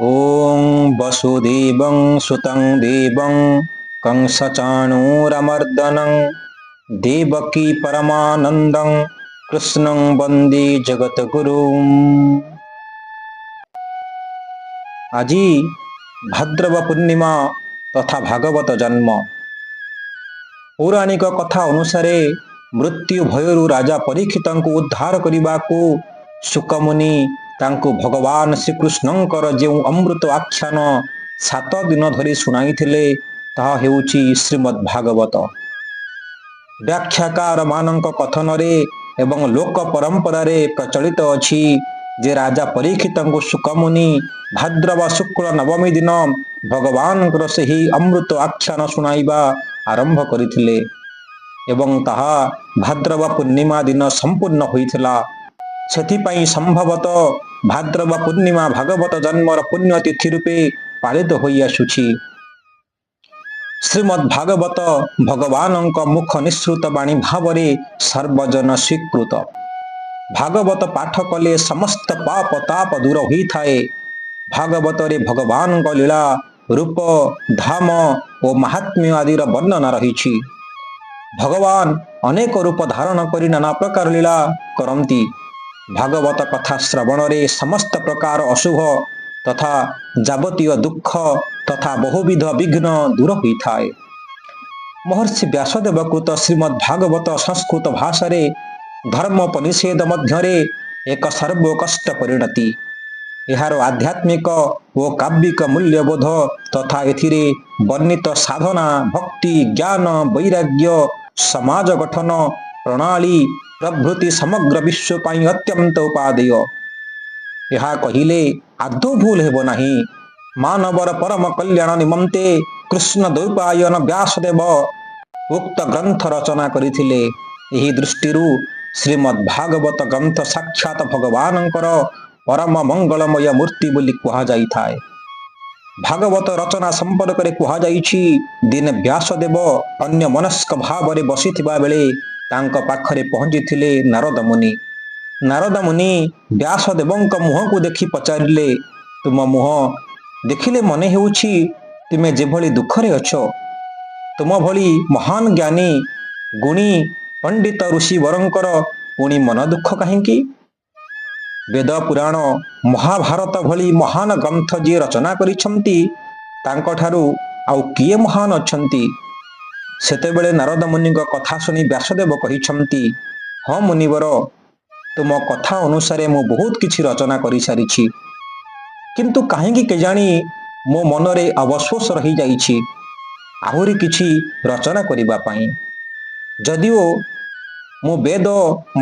ଓଁ ବସୁଦେବଂ ସୁତଂ ଦେବଂ କଂସଚାଣୂରମର୍ଦ୍ଦନଂ ଦେବକୀ ପରମାନନ୍ଦଂ କୃଷ୍ଣଂ ବନ୍ଦେ ଜଗତଗୁରୁମ୍। ଆଜି ଭାଦ୍ରବ ପୂର୍ଣ୍ଣିମା ତଥା ଭାଗବତ ଜନ୍ମ। ପୌରାଣିକ କଥା ଅନୁସାରେ ମୃତ୍ୟୁ ଭୟରୁ ରାଜା ପରୀକ୍ଷିତଙ୍କୁ ଉଦ୍ଧାର କରିବାକୁ ଶୁକମୁନି ତାଙ୍କୁ ଭଗବାନ ଶ୍ରୀକୃଷ୍ଣଙ୍କର ଯେଉଁ ଅମୃତ ଆଖ୍ୟାନ 7 ଦିନ ଧରି ଶୁଣାଇଥିଲେ, ତାହା ହେଉଛି ଶ୍ରୀମଦ୍ ଭାଗବତ। ବ୍ୟାଖ୍ୟାକାରମାନଙ୍କ କଥନରେ ଏବଂ ଲୋକ ପରମ୍ପରାରେ ପ୍ରଚଳିତ ଅଛି ଯେ ରାଜା ପରୀକ୍ଷିତଙ୍କୁ ଶୁକମୁନି ଭାଦ୍ରବ ଶୁକ୍ଳ ନବମୀ ଦିନ ଭଗବାନଙ୍କର ସେହି ଅମୃତ ଆଖ୍ୟାନ ଶୁଣାଇବା ଆରମ୍ଭ କରିଥିଲେ ଏବଂ ତାହା ଭାଦ୍ରବ ପୂର୍ଣ୍ଣିମା ଦିନ ସମ୍ପୂର୍ଣ୍ଣ ହୋଇଥିଲା। ସେଥିପାଇଁ ସମ୍ଭବତଃ ଭାଦ୍ରବ ପୂର୍ଣ୍ଣିମା ଭାଗବତ ଜନ୍ମର ପୁଣ୍ୟତିଥି ରୂପେ ପାଳିତ ହୋଇଆସୁଛି। ଶ୍ରୀମଦ୍ ଭାଗବତ ଭଗବାନଙ୍କ ମୁଖ ନିଃସୃତ ବାଣୀ ଭାବରେ ସର୍ବଜନ ସ୍ୱୀକୃତ। ଭାଗବତ ପାଠ କଲେ ସମସ୍ତ ପାପ ତାପ ଦୂର ହୋଇଥାଏ। ଭାଗବତରେ ଭଗବାନଙ୍କ ଲୀଳା, ରୂପ, ଧାମ ଓ ମାହାତ୍ମ୍ୟ ଆଦିର ବର୍ଣ୍ଣନା ରହିଛି। ଭଗବାନ ଅନେକ ରୂପ ଧାରଣ କରି ନାନା ପ୍ରକାର ଲୀଳା କରନ୍ତି। ଭାଗବତ କଥା ଶ୍ରବଣରେ ସମସ୍ତ ପ୍ରକାର ଅଶୁଭ ତଥା ଯାବତୀୟ ଦୁଃଖ ତଥା ବହୁବିଧ ବିଘ୍ନ ଦୂର ହୋଇଥାଏ। ମହର୍ଷି ବ୍ୟାସଦେବ କୃତ ଶ୍ରୀମଦ୍ ଭାଗବତ ସଂସ୍କୃତ ଭାଷାରେ ଧର୍ମୋପନିଷଦ ମଧ୍ୟରେ ଏକ ସର୍ବୋତ୍କୃଷ୍ଟ ପରିଣତି। ଏହାର ଆଧ୍ୟାତ୍ମିକ ଓ କାବ୍ୟିକ ମୂଲ୍ୟବୋଧ ତଥା ଏଥିରେ ବର୍ଣ୍ଣିତ ସାଧନା, ଭକ୍ତି, ଜ୍ଞାନ, ବୈରାଗ୍ୟ, ସମାଜ ଗଠନ ପ୍ରଣାଳୀ ପ୍ରଭୃତି ସମଗ୍ର ବିଶ୍ୱ ପାଇଁ ଅତ୍ୟନ୍ତ ଉପାଦେୟ। ଏହା କହିଲେ ଆଦୌ ଭୁଲ ହେବ ନାହିଁ। ମାନବର ପରମ କଲ୍ୟାଣ ନିମନ୍ତେ କୃଷ୍ଣ ଦ୍ୱୈପାୟନ ବ୍ୟାସଦେବ ଉକ୍ତ ଗ୍ରନ୍ଥ ରଚନା କରିଥିଲେ। ଏହି ଦୃଷ୍ଟିରୁ ଶ୍ରୀମଦ୍ ଭାଗବତ ଗ୍ରନ୍ଥ ସାକ୍ଷାତ ଭଗବାନଙ୍କର ପରମ ମଙ୍ଗଳମୟ ମୂର୍ତ୍ତି ବୋଲି କୁହାଯାଇଥାଏ। ଭାଗବତ ରଚନା ସମ୍ପର୍କରେ କୁହାଯାଇଛି, ଦିନେ ବ୍ୟାସଦେବ ଅନ୍ୟମନସ୍କ ଭାବରେ ବସିଥିବା ବେଳେ ତାଙ୍କ ପାଖରେ ପହଞ୍ଚିଥିଲେ ନାରଦ ମୁନି। ନାରଦ ମୁନି ବ୍ୟାସଦେବଙ୍କ ମୁହଁକୁ ଦେଖି ପଚାରିଲେ, ତୁମ ମୁହଁ ଦେଖିଲେ ମନେ ହେଉଛି ତୁମେ ଯେଭଳି ଦୁଃଖରେ ଅଛ। ତୁମ ଭଳି ମହାନ ଜ୍ଞାନୀ, ଗୁଣୀ, ପଣ୍ଡିତ ଋଷିବରଙ୍କର ପୁଣି ମନ ଦୁଃଖ କାହିଁକି? ବେଦ, ପୁରାଣ, ମହାଭାରତ ଭଳି ମହାନ ଗ୍ରନ୍ଥ ଯିଏ ରଚନା କରିଛନ୍ତି, ତାଙ୍କଠାରୁ ଆଉ କିଏ ମହାନ ଅଛନ୍ତି? ସେତେବେଳେ ନାରଦ ମୁନିଙ୍କ କଥା ଶୁଣି ବ୍ୟାସଦେବ କହିଛନ୍ତି, ହଁ ମୁନିବର, ତୁମ କଥା ଅନୁସାରେ ମୁଁ ବହୁତ କିଛି ରଚନା କରିସାରିଛି, କିନ୍ତୁ କାହିଁକି କେଜାଣି ମୋ ମନରେ ଅବଶୋଷ ରହିଯାଇଛି ଆହୁରି କିଛି ରଚନା କରିବା ପାଇଁ। ଯଦିଓ ମୁଁ ବେଦ,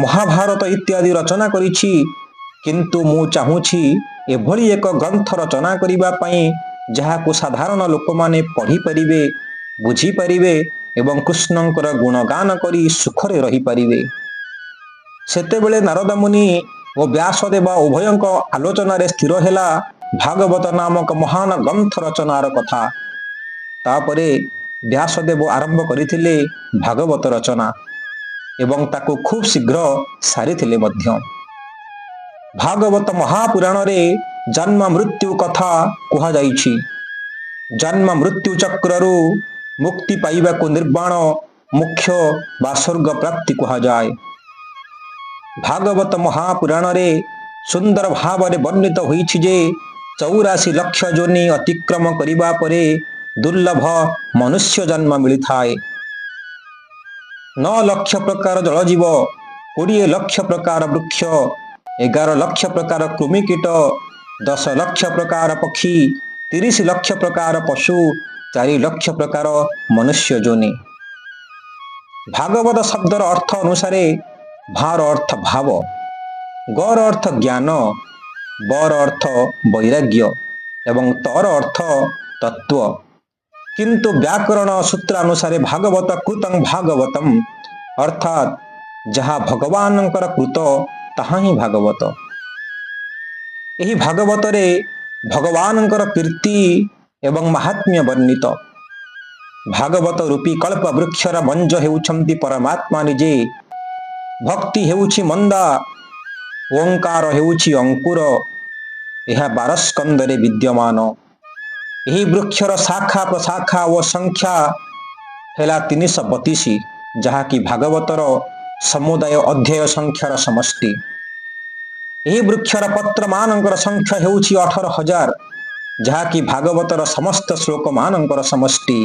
ମହାଭାରତ ଇତ୍ୟାଦି ରଚନା କରିଛି, କିନ୍ତୁ ମୁଁ ଚାହୁଁଛି ଏଭଳି ଏକ ଗ୍ରନ୍ଥ ରଚନା କରିବା ପାଇଁ ଯାହାକୁ ସାଧାରଣ ଲୋକମାନେ ପଢ଼ିପାରିବେ, ବୁଝିପାରିବେ ଏବଂ କୃଷ୍ଣଙ୍କର ଗୁଣଗାନ କରି ସୁଖରେ ରହିପାରିବେ। ସେତେବେଳେ ନାରଦ ମୁନି ଓ ବ୍ୟାସଦେବ ଉଭୟଙ୍କ ଆଲୋଚନାରେ ସ୍ଥିର ହେଲା ଭାଗବତ ନାମକ ମହାନ ଗ୍ରନ୍ଥ ରଚନାର କଥା। ତାପରେ ବ୍ୟାସଦେବ ଆରମ୍ଭ କରିଥିଲେ ଭାଗବତ ରଚନା ଏବଂ ତାକୁ ଖୁବ୍ ଶୀଘ୍ର ସାରିଥିଲେ ମଧ୍ୟ। ଭାଗବତ ମହାପୁରାଣରେ ଜନ୍ମ ମୃତ୍ୟୁ କଥା କୁହାଯାଇଛି। ଜନ୍ମ ମୃତ୍ୟୁ ଚକ୍ରରୁ ମୁକ୍ତି ପାଇବାକୁ ନିର୍ବାଣ, ମୋକ୍ଷ ବା ସ୍ୱର୍ଗ ପ୍ରାପ୍ତି କୁହାଯାଏ। ଭାଗବତ ମହାପୁରାଣରେ ସୁନ୍ଦର ଭାବରେ ବର୍ଣ୍ଣିତ ହୋଇଛି ଯେ 84 ଲକ୍ଷ ଯୋନି ଅତିକ୍ରମ କରିବା ପରେ ଦୁର୍ଲଭ ମନୁଷ୍ୟ ଜନ୍ମ ମିଳିଥାଏ। 9 ଲକ୍ଷ ପ୍ରକାର ଜଳଜୀବ, 20 ଲକ୍ଷ ପ୍ରକାର ବୃକ୍ଷ, 11 ଲକ୍ଷ ପ୍ରକାର କୃମିକୀଟ, 10 ଲକ୍ଷ ପ୍ରକାର ପକ୍ଷୀ, 30 ଲକ୍ଷ ପ୍ରକାର ପଶୁ, 4 ଲକ୍ଷ ପ୍ରକାର ମନୁଷ୍ୟ ଯୋନି। ଭାଗବତ ଶବ୍ଦର ଅର୍ଥ ଅନୁସାରେ ଭାର ଅର୍ଥ ଭାବ, ଗର ଅର୍ଥ ଜ୍ଞାନ, ବର ଅର୍ଥ ବୈରାଗ୍ୟ ଏବଂ ତର ଅର୍ଥ ତତ୍ତ୍ୱ। କିନ୍ତୁ ବ୍ୟାକରଣ ସୂତ୍ରାନୁସାରେ ଭାଗବତ କୃତଂ ଭାଗବତମ, ଅର୍ଥାତ୍ ଯାହା ଭଗବାନଙ୍କର କୃତ ତାହା ହିଁ ଭାଗବତ। ଏହି ଭାଗବତରେ ଭଗବାନଙ୍କର କୀର୍ତ୍ତି ଏବଂ ମାହାତ୍ମ୍ୟ ବର୍ଣ୍ଣିତ। ଭାଗବତ ରୂପୀ କଳ୍ପ ବୃକ୍ଷର ମଞ୍ଜ ହେଉଛନ୍ତି ପରମାତ୍ମା ନିଜେ। ଭକ୍ତି ହେଉଛି ମନ୍ଦା, ଓଙ୍କାର ହେଉଛି ଅଙ୍କୁର ଏହା 12 ସ୍କନ୍ଧରେ ବିଦ୍ୟମାନ। ଏହି ବୃକ୍ଷର ଶାଖା ପ୍ରଶାଖା ଓ ସଂଖ୍ୟା ହେଲା 332, ଯାହାକି ଭାଗବତର ସମୁଦାୟ ଅଧ୍ୟାୟ ସଂଖ୍ୟାର ସମଷ୍ଟି। ଏହି ବୃକ୍ଷର ପତ୍ରମାନଙ୍କର ସଂଖ୍ୟା ହେଉଛି 18,000, ଯାହାକି ଭାଗବତର ସମସ୍ତ ଶ୍ଲୋକମାନଙ୍କର ସମଷ୍ଟି।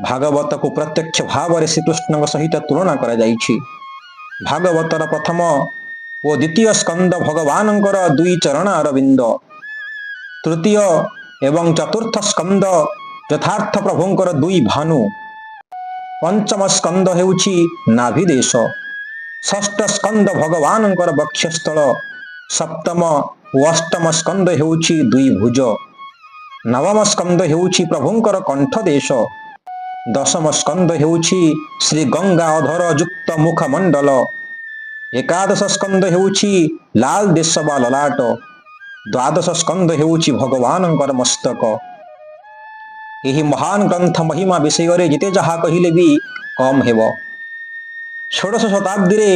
ଭାଗବତକୁ ପ୍ରତ୍ୟକ୍ଷ ଭାବରେ ଶ୍ରୀକୃଷ୍ଣଙ୍କ ସହିତ ତୁଳନା କରାଯାଇଛି। ଭାଗବତର ପ୍ରଥମ ଓ ଦ୍ୱିତୀୟ ସ୍କନ୍ଦ ଭଗବାନଙ୍କର ଦୁଇ ଚରଣ ଅରବିନ୍ଦ। ତୃତୀୟ ଏବଂ ଚତୁର୍ଥ ସ୍କନ୍ଦ ଯଥାର୍ଥ ପ୍ରଭୁଙ୍କର ଦୁଇ ଭାନୁ। ପଞ୍ଚମ ସ୍କନ୍ଦ ହେଉଛି ନାଭିଦେଶ। ଷଷ୍ଠ ସ୍କନ୍ଦ ଭଗବାନଙ୍କର ବକ୍ଷସ୍ଥଳ। ସପ୍ତମ ଓ ଅଷ୍ଟମ ସ୍କନ୍ଦ ହେଉଛି ଦୁଇ ଭୁଜ। ନବମ ସ୍କନ୍ଦ ହେଉଛି ପ୍ରଭୁଙ୍କର କଣ୍ଠଦେଶ। ଦଶମ ସ୍କନ୍ଦ ହେଉଛି ଶ୍ରୀ ଗଙ୍ଗା ଅଧର ଯୁକ୍ତ ମୁଖମଣ୍ଡଳ। ଏକାଦଶ ସ୍କନ୍ଦ ହେଉଛି ଲାଲ ଦେଶ ବା ଲଲାଟ। ଦ୍ୱାଦଶ ସ୍କନ୍ଦ ହେଉଛି ଭଗବାନଙ୍କର ମସ୍ତକ। ଏହି ମହାନ ଗ୍ରନ୍ଥ ମହିମା ବିଷୟରେ ଯେତେ ଯାହା କହିଲେ ବି କମ୍ ହେବ। 16ଶ ଶତାବ୍ଦୀରେ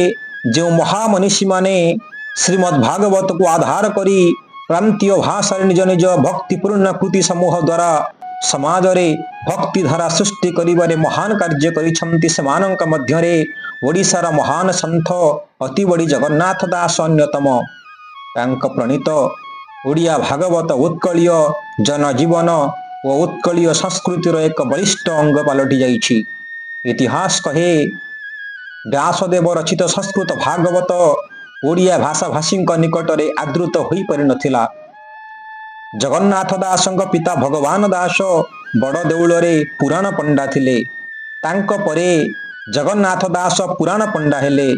ଯେଉଁ ମହାମନୀଷୀମାନେ ଶ୍ରୀମଦ୍ ଭାଗବତକୁ ଆଧାର କରି ପ୍ରାନ୍ତୀୟ ଭାଷାରେ ନିଜ ନିଜ ଭକ୍ତିପୂର୍ଣ୍ଣ କୃତି ସମୂହ ଦ୍ୱାରା ସମାଜରେ ଭକ୍ତିଧାରା ସୃଷ୍ଟି କରିବାରେ ମହାନ କାର୍ଯ୍ୟ କରିଛନ୍ତି, ସେମାନଙ୍କ ମଧ୍ୟରେ ଓଡ଼ିଶାର ମହାନ ସନ୍ଥ ଅତିବଡ଼ି ଜଗନ୍ନାଥ ଦାସ ଅନ୍ୟତମ। ତାଙ୍କ ପ୍ରଣୀତ ଓଡ଼ିଆ ଭାଗବତ ଉତ୍କଳୀୟ ଜନଜୀବନ ଓ ଉତ୍କଳୀୟ ସଂସ୍କୃତିର ଏକ ବଳିଷ୍ଠ ଅଙ୍ଗ ପାଲଟି ଯାଇଛି। ଇତିହାସ କହେ, ବ୍ୟାସଦେବ ରଚିତ ସଂସ୍କୃତ ଭାଗବତ ଓଡ଼ିଆ ଭାଷାଭାଷୀଙ୍କ ନିକଟରେ ଆଦୃତ ହୋଇପାରିନଥିଲା। ଜଗନ୍ନାଥ ଦାସଙ୍କ ପିତା ଭଗବାନ ଦାସ ବଡ଼ ଦେଉଳରେ ପୁରାଣ ପଣ୍ଡା ଥିଲେ। ତାଙ୍କ ପରେ ଜଗନ୍ନାଥ ଦାସ ପୁରାଣ ପଣ୍ଡା ହେଲେ।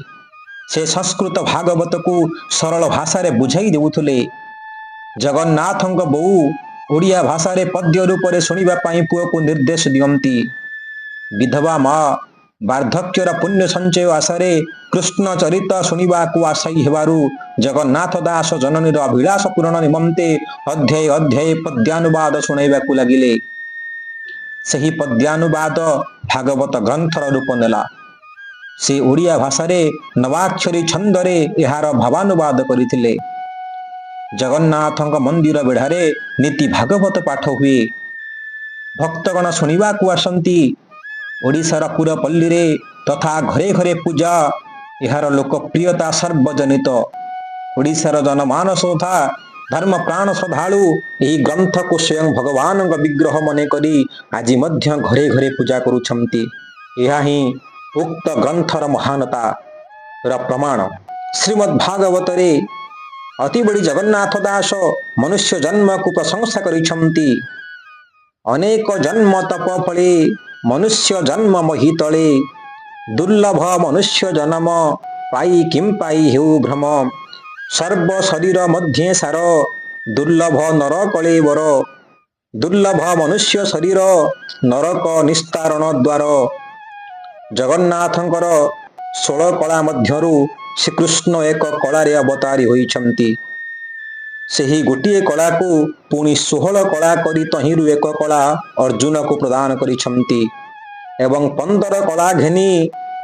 ସେ ସଂସ୍କୃତ ଭାଗବତକୁ ସରଳ ଭାଷାରେ ବୁଝାଇ ଦେଉଥିଲେ। ଜଗନ୍ନାଥଙ୍କ ବୋଉ ଓଡ଼ିଆ ଭାଷାରେ ପଦ୍ୟ ରୂପରେ ଶୁଣିବା ପାଇଁ ପୁଅକୁ ନିର୍ଦ୍ଦେଶ ଦିଅନ୍ତି। ବିଧବା ମା ବାର୍ଦ୍ଧକ୍ୟର ପୁଣ୍ୟ ସଞ୍ଚୟ ଆଶାରେ କୃଷ୍ଣ ଚରିତ ଶୁଣିବାକୁ ଆଶାୟୀ ହେବାରୁ ଜଗନ୍ନାଥ ଦାସ ଜନନୀର ଅଭିଳାଷ ପୂରଣ ନିମନ୍ତେ ଅଧ୍ୟାୟ ଅଧ୍ୟାୟ ପଦ୍ୟାନୁବାଦ ଶୁଣାଇବାକୁ ଲାଗିଲେ। ସେହି ପଦ୍ୟାନୁବାଦ ଭାଗବତ ଗ୍ରନ୍ଥର ରୂପ ନେଲା। ସେ ଓଡ଼ିଆ ଭାଷାରେ ନବାକ୍ଷରୀ ଛନ୍ଦରେ ଏହାର ଭାବାନୁବାଦ କରିଥିଲେ। ଜଗନ୍ନାଥଙ୍କ ମନ୍ଦିର ବେଢ଼ାରେ ନୀତି ଭାଗବତ ପାଠ ହୁଏ। ଭକ୍ତଗଣ ଶୁଣିବାକୁ ଆସନ୍ତି। ଓଡ଼ିଶାର ପୁରପଲ୍ଲୀରେ ତଥା ଘରେ ଘରେ ପୂଜା। ଏହାର ଲୋକପ୍ରିୟତା ସର୍ବଜନିତ। ଓଡ଼ିଶାର ଜନମାନସ ତଥା ଧର୍ମ ପ୍ରାଣ ଶ୍ରଦ୍ଧାଳୁ ଏହି ଗ୍ରନ୍ଥକୁ ସ୍ୱୟଂ ଭଗବାନଙ୍କ ବିଗ୍ରହ ମନେ କରି ଆଜି ମଧ୍ୟ ଘରେ ଘରେ ପୂଜା କରୁଛନ୍ତି। ଏହା ହିଁ ଉକ୍ତ ଗ୍ରନ୍ଥର ମହାନତାର ପ୍ରମାଣ। ଶ୍ରୀମଦ୍ ଭାଗବତରେ ଅତିବଡ଼ି ଜଗନ୍ନାଥ ଦାସ ମନୁଷ୍ୟ ଜନ୍ମକୁ ପ୍ରଶଂସା କରିଛନ୍ତି। ଅନେକ ଜନ୍ମ ତପ ଫଳେ ମନୁଷ୍ୟ ଜନ୍ମ ମହୀତଳେ, ଦୁର୍ଲଭ ମନୁଷ୍ୟ ଜନମ ପାଇ କିମ୍ପାଇ ହେଉ ଭ୍ରମ। ସର୍ବ ଶରୀର ମଧ୍ୟେ ସାର ଦୁର୍ଲଭ ନର କଳେବର, ଦୁର୍ଲଭ ମନୁଷ୍ୟ ଶରୀର ନରକ ନିସ୍ତାରଣ ଦ୍ୱାର। ଜଗନ୍ନାଥଙ୍କର 16 କଳା ମଧ୍ୟରୁ ଶ୍ରୀକୃଷ୍ଣ ଏକ କଳାରେ ଅବତାରୀ ହୋଇଛନ୍ତି। ସେହି ଗୋଟିଏ କଳାକୁ ପୁଣି 16 କଳା କରି ତହିଁରୁ ଏକ କଳା ଅର୍ଜୁନକୁ ପ୍ରଦାନ କରିଛନ୍ତି ଏବଂ 15 କଳା ଘେନି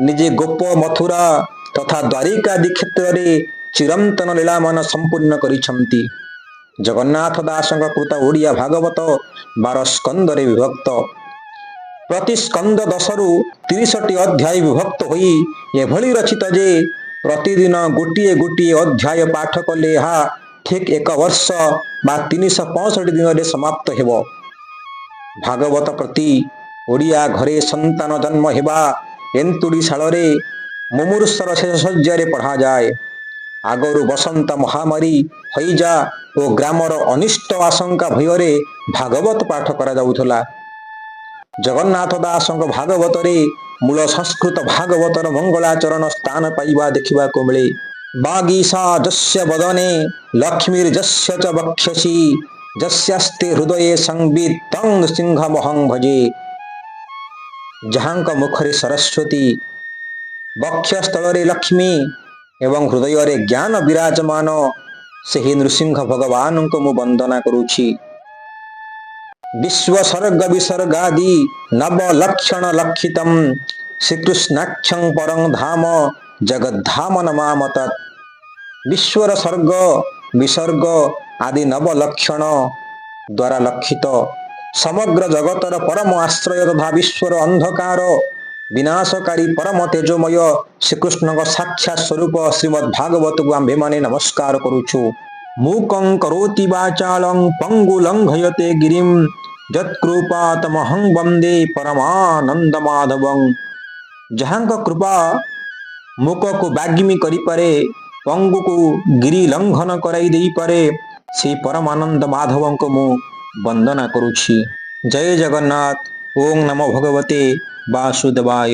ନିଜେ ଗୋପ, ମଥୁରା ତଥା ଦ୍ୱାରିକା ଆଦି କ୍ଷେତ୍ରରେ ଚିରନ୍ତନ ଲୀଳାମାନ ସମ୍ପୂର୍ଣ୍ଣ କରିଛନ୍ତି। ଜଗନ୍ନାଥ ଦାସଙ୍କ କୃତ ଓଡ଼ିଆ ଭାଗବତ 12 ସ୍କନ୍ଧରେ ବିଭକ୍ତ। ପ୍ରତି ସ୍କନ୍ଦ 10ରୁ 30ଟି ଅଧ୍ୟାୟ ବିଭକ୍ତ ହୋଇ ଏଭଳି ରଚିତ ଯେ ପ୍ରତିଦିନ ଗୋଟିଏ ଗୋଟିଏ ଅଧ୍ୟାୟ ପାଠ କଲେ ଏହା ଠିକ୍ ଏକ ବର୍ଷ ବା 365 ଦିନରେ ସମାପ୍ତ ହେବ। ଭାଗବତ ପ୍ରତି ଓଡ଼ିଆ ଘରେ ସନ୍ତାନ ଜନ୍ମ ହେବା ଏନ୍ତୁଡ଼ିଶାଳରେ ମୁମୂର୍ଷର ଶେଷ ଶଯ୍ୟାରେ ପଢ଼ାଯାଏ। ଆଗରୁ ବସନ୍ତ ମହାମାରୀ, ହଇଜା ଓ ଗ୍ରାମର ଅନିଷ୍ଟ ଆଶଙ୍କା ଭୟରେ ଭାଗବତ ପାଠ କରାଯାଉଥିଲା। ଜଗନ୍ନାଥ ଦାସଙ୍କ ଭାଗବତରେ ମୂଳ ସଂସ୍କୃତ ଭାଗବତର ମଙ୍ଗଳାଚରଣ ସ୍ଥାନ ପାଇବା ଦେଖିବାକୁ ମିଳେ। ବାଗୀଶା ଯସ୍ୟ ବଦନେ ଲକ୍ଷ୍ମୀର୍ଯସ୍ୟ ଚ ବକ୍ଷସି, ଯସ୍ୟାସ୍ତେ ହୃଦୟେ ସଂବିତ୍ ତଂ ନୃସିଂହମହଂ ଭଜେ। ଯାହାଙ୍କ ମୁଖରେ ସରସ୍ୱତୀ, ବକ୍ଷସ୍ଥଳରେ ଲକ୍ଷ୍ମୀ ଏବଂ ହୃଦୟରେ ଜ୍ଞାନ ବିରାଜମାନ, ସେହି ନୃସିଂହ ଭଗବାନଙ୍କୁ ମୁଁ ବନ୍ଦନା କରୁଛି। ବିଶ୍ୱ ସର୍ଗ ବିସର୍ଗାଦି ନବ ଲକ୍ଷଣ ଲକ୍ଷିତମ୍ ଶ୍ରୀକୃଷ୍ଣାଖ୍ୟଂ ପରଂ ଧାମ ଜଗଦ୍ଧାମ ନମାମ ତତ୍। ବିଶ୍ୱର ସର୍ଗ, ବିସର୍ଗ ଆଦି ନବ ଲକ୍ଷଣ ଦ୍ୱାରା ଲକ୍ଷିତ, ସମଗ୍ର ଜଗତର ପରମ ଆଶ୍ରୟ ତଥା ବିଶ୍ୱର ଅନ୍ଧକାର ବିନାଶକାରୀ ପରମ ତେଜମୟ ଶ୍ରୀକୃଷ୍ଣଙ୍କ ସାକ୍ଷାତ ସ୍ୱରୂପ ଶ୍ରୀମଦ୍ ଭାଗବତକୁ ଆମ୍ଭେମାନେ ନମସ୍କାର କରୁଛୁ। ମୂକଂ କରୋତି ବାଚାଳଂ ପଙ୍ଗୁ ଲଙ୍ଘୟତେ ଗିରିମ୍ ଯତ୍କୃପା ତମହଂ ବନ୍ଦେ ପରମାନନ୍ଦ ମାଧବଂ। ଯାହାଙ୍କ କୃପା ମୂକକୁ ବାଗ୍ମୀ କରିପାରେ, ପଙ୍ଗୁକୁ ଗିରି ଲଙ୍ଘନ କରାଇ ଦେଇପାରେ, ସେଇ ପରମାନନ୍ଦ ମାଧବଙ୍କୁ ମୁଁ ବନ୍ଦନା କରୁଛି। ଜୟ ଜଗନ୍ନାଥ। ଓଁ ନମୋ ଭଗବତେ ବାସୁଦେବାୟ।